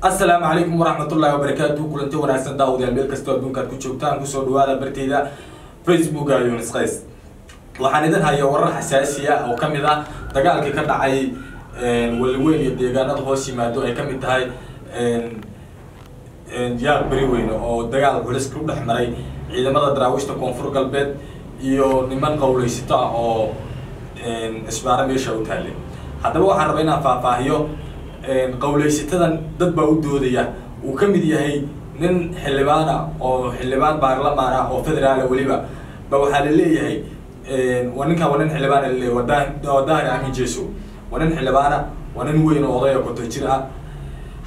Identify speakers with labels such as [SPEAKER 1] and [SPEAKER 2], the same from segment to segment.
[SPEAKER 1] Asalaamu calaykum waraxmatullaahi wabarakaatu. Kulanti wanaagsan daawadayaal, meel kastoo adduunka aad ku joogtaan, kusoo dhawaada barteyda Facebooka Yunis Qays. Waxaan idin hayaa warar xasaasi ah oo kamid ah dagaalkii ka dhacay Weliweyn iyo deegaanada hoos yimaado ay kamid tahay Yaaq Beri Weyne, oo dagaal culis ku dhex maray ciidamada Daraawiishta Koonfur Galbeed iyo niman qowleysato ah oo isbaaro meesha u taallay. Haddaba waxaan rabaa inaan faahfaahiyo qowleysatadan. Dad baa u doodaya, uu ka mid yahay nin xildhibaan ah oo xildhibaan baarlamaan ah oo federaala weliba ba. Waxaa la leeyahay waa ninkan, waa nin xildhibaan laleeyahay, waa Daahir Aamin Jeso, waa nin xildhibaana, waa nin weyn oo odaya 50 jir ah.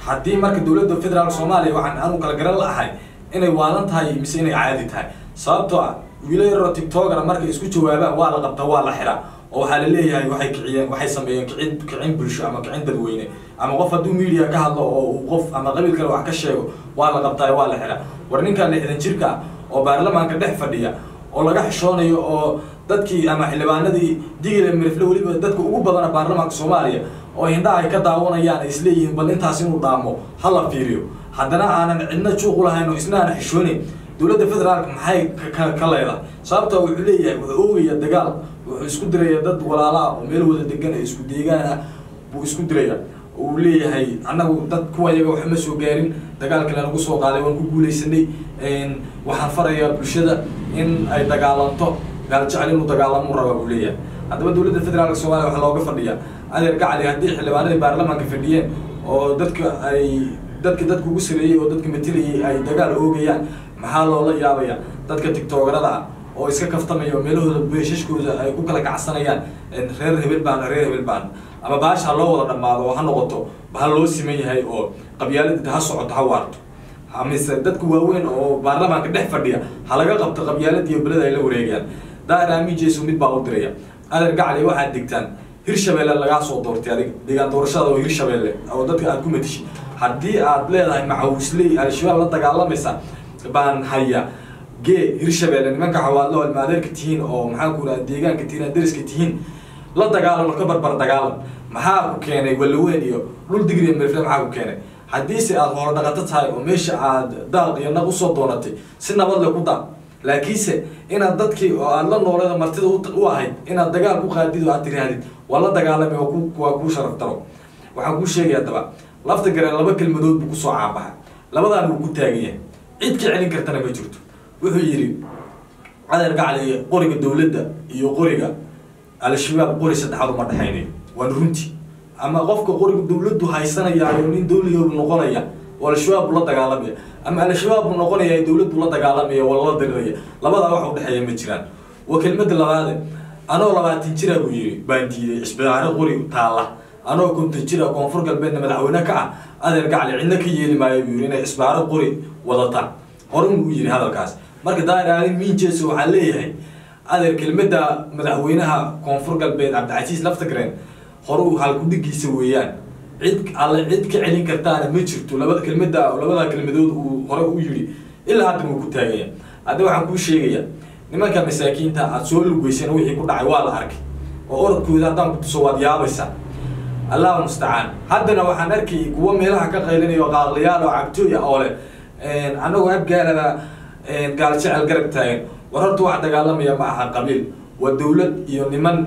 [SPEAKER 1] Haddii marka dowladda federaalka Soomaaliya waxaan anu kala garan la'ahay inay waalan tahay mise inay caadi tahay, sababtoo ah wiilo yaroo TikTokana markay isku jawaabaan waa la qabtaa, waa la xiraa, oo waxaa la leeyahay waxay kiciyeen, waxay sameeyeen kicin, kicin bulsho ama kicin dadweyne. Ama qof hadduu media ka hadlo oo uu qof ama qabiil kale wax ka sheego, waa la qabtaa, waa la xiraa. War ninkan 60 jirka ah oo baarlamaanka dhex fadhiya oo laga xishoonayo oo dadkii ama xildhibaanadii Digile Mirifle, weliba dadka ugu badana baarlamaanka Soomaaliya, oo hindhaha ay ka daawanayaan, ay isleeyihiin bal intaas inuu dhaamo ha la fiiriyo, haddana aanan cidna juuq u lahayn oo isna aanan xishoonayn, dowladda federaalka maxay ka leedahay? Sababta wuxuu leeyahay, wuxuu oogaya dagaal, wuxuu isku diraya dad walaala ah oo meel wada degan ee isku deegaan ah buu isku diraya. Uu leeyahay annagu dad kuwa iyaga wax ma soo gaarin, dagaalkii lanagu soo qaaday waan ku guuleysanay, waxaan farayaa bulshada in ay dagaalanto, Gaaljecel inuu dagaalamuu rabaa buu leeyahay. Haddaba dowladda federaalka Soomaaliya waxaa looga fadhiyaa, adeer gacali, haddii xildhibaanadii baarlamaanka fadhiyeen oo dadka ay dadka ugu sareeyey oo dadka matelayay ay dagaal oogayaan, maxaa loola yaabaya dadka tiktokerada ah oo iska kaftamaya oo meelahooda beeshashkooda ay ku kala kacsanayaan, reer hebel baana, reer hebel baana? Ama baasha ha loo wada dhammaado oo ha noqoto ha loo siman yahay oo qabyaalada ha socoto ha waarto, mise dadka waaweyn oo baarlamaanka dhex fadhiya ha laga qabto qabyaalada iyo beleda ay la wareegayaan? Daahir Aamin Jeeso mid baa u diraya: adeer gacali, waxaad degtaan Hirshabeelle, lagaa soo doortay adiga deegaan doorashada oo Hirshabeelle oo dadka aad ku matishid. Haddii aad leedahay macawisley Al-Shabaab la dagaalamaysa baan haya, gee Hirshabeelle nimanka Xawaadlo oo ilmaadeerka tihiin oo maxaan ku rahaa deegaanka tihiin, aad deriska tihiin, la dagaalamo, ka barbar dagaalam. Maxaa ku keenay Walaweyn iyo dhul Digriya Mirifle? Maxaa ku keenay? Haddiise aad hoolo dhaqato tahay oo meesha aad daaq iyo naq usoo doonatay, si nabad le ku daaq. Laakiinse inaad dadkii oo aad la nooleeda martida u ahayd inaad dagaal ku qaadid oo aad tiraahdid waa la dagaalamay, waa kuu sharaf daro. Waxaan kuu sheegaya haddaba, Lafta Gareen laba kelmadood buu kusoo caabaxay, labadaan wuu ku taagan yahay, cid ka celin kartana ma jirto. Wuxuu yidhi adeer gacli, qoriga dowladda iyo qoriga Al-Shabaab qori saddexaad uma dhexaynayo. Waana runtii. Ama qofka qoriga dowladdu haysanayaayo nin dowliga noqonaya oo Al-Shabaab buu la dagaalamaya, ama Al-Shabaab buu noqonaya dowladdu la dagaalamaya oo la diriraya, labadaa wax udhexeeya ma jiraan. Waa kelmadda labaade. Anoo 20 jira, buu yidhi, baan diiday isbaaro qori taalla. Anoo 50 jira, Koonfur Galbeedna madaxweyne ka ah, adeer gacli, cidna ka yeeli maayo, buu yidhi, inay isbaaro qori wadataan. Horun buu yidhi hadalkaas. Marka Daahir Aamin Miinjeeso waxaan leeyahay, adeer, kelmadda madaxweynaha Koonfur Galbeed Cabdicasiis Laftagreen hore u halkudhigiisa weeyaan, cid alle cid ka celin kartaana ma jirto. Labada kelmadda, labada kelmadood uu hore u yidhi ilaa haddana wuu ku taaganya. Hadda waxaan kuu sheegayaa, nimanka masaakiinta aad soo lugeyseen wixii ku dhacay waa la arkay, oo orodkooda haddaan ku tuso waad yaabaysaa, Allahu mustacaan. Haddana waxaan arkayay kuwo meelaha ka qaylinayo, qaaqliyaal oo cabtooy ah oo leh annagoo Abgaalaba Gaal Jecel garab taagan. War horta wax dagaalamaya ma aha qabiil, waa dowlad iyo niman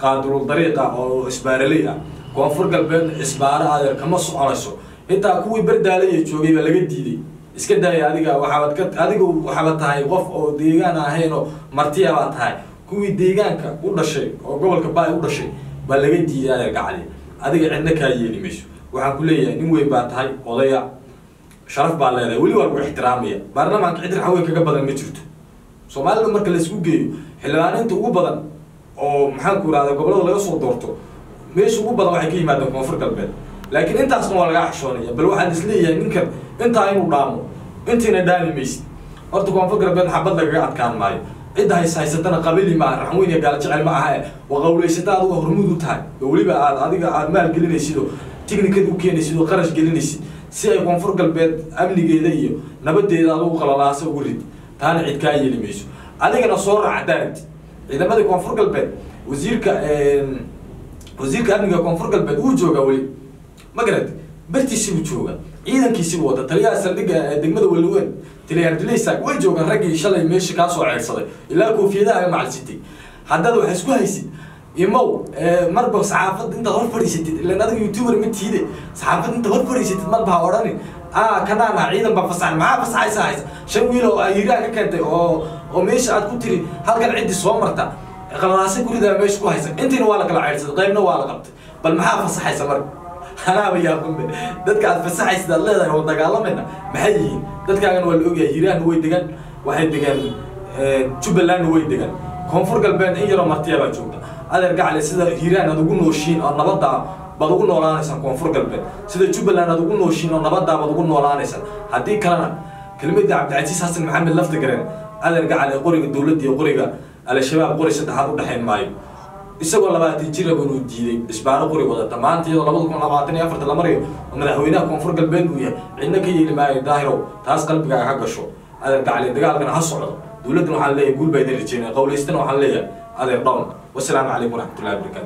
[SPEAKER 1] qaadulul dariiqa oo isbaaraley ah. Koonfur Galbeed isbaaro, adeer, kama soconayso. Xitaa kuwii Berdaalaya joogay baa laga diiday. Iska daaya adiga, waxaabad ka adiga waxaaba tahay qof oo deegaan ahayn oo martiya baa tahay. Kuwii deegaanka u dhashay oo gobolka Baay u dhashay baa laga diiday. Adeer gacali, adiga cidna kaa yeeli mayso. Waxaan ku leeyahay nin weyn baa tahay, odaya, sharaf baa leedahay, weli waa lagu ixtiraamaya. Baarlamaanka cid raxweyn kaga badan ma jirto Soomaalida marka laisku geeyo. Xildhibaaninta ugu badan oo maxaan ku irahda gobolada laga soo doorto, meesha ugu badan waxay ka yimaadeen Koonfur Galbeed, laakiin intaasna waa lagaa xishoonaya. Bal waxaan isleeyahay ninkan intaa inuu dhaamo, intiina dhaami maysid. Horta Koonfur Galbeed xabad lagaga adkaan maayo. Cidda haysatana qabili maaha, Raxweyn iyo Gaal Jecel ma aha, waa qawleysata adigu hormuud u tahay oo weliba aad adiga aad maal gelinaysid oo tiknikada u keenaysid oo qarash gelinaysid si ay Koonfur Galbeed amnigeeda iyo nabadeeda aad ugu qalalaasa ugu rid. Taana cid kaa yeeli mayso. Adigana soo raac haddaa ciidamadii Koonfur Galbeed. Wasiirka amniga Koonfur Galbeed wuu joogaa weli, ma garat? Bartiisiibuu jooga, ciidankiisiibuu wata, taliyaha saldhigga degmada Weliweyn, taliya Cabdullahi Saak, way joogaan raggii shalay meesha kaa soo ceyrsaday ilaa koofiyadaha macalsitay. Haddaad wax isku haysid imow, marba saxaafadda intaad hor fadhiisatid, ilaan adiga youtuber ma tiide, saxaafadda intaad hor fadhiisatid marba ha odhanin kanaana ciidan baa fasaxan. Maxaa fasaxaysa? Haysa 5 wiil oo hiiraan ka keentay oo meesha aad ku tiri halkan ciddii soo marta qalalaase guridaa meesha ku haysa. Intiina waa la kala ceyrsaday, qaybna waa la qabtay. Bal maxaa fasaxaysa marka? Anaaba yaaqunbe, dadka aad fasaxaysid aad leedahay oo dagaalamayna maxay yihiin? Dadkaagana waa la ogyahay. Hiiraanna way degaan, waxay degaan Jubbalandna way degaan, Koonfur Galbeed in yaroo martiya baa joogta. Adeer gacle, sida Hiiraan aad ugu nooshiin oo nabadda baad ugu noolaanaysaan Koonfur Galbeed, sida Jubbaland aad ugu nooshiin oo nabaddaa baad ugu noolaanaysaan. Haddii kalena kelmadda Cabdicasiis Xasan Maxamed Laftigareen, adeer gacale, qoriga dowladda iyo qoriga Al-Shabaab qori saddexaad u dhexayn maayo. Isagoo 20 jir ah inuu diiday isbaaro qori wadata, maanta iyadoo 2024 la marayo oo madaxweynaha Koonfur Galbeed uu yahay, cidna ka yeeli maayo. Daahirow, taas qalbigaaga ha gasho. Adeer gacale, dagaalkana ha socdo. Dowladdana waxaan leeyahay guul baa idin rajeynaya, qowlaystana waxaan leeyahay adeer dhawn. Wasalaamu calaykum waraxmatullahi wabarakaatu.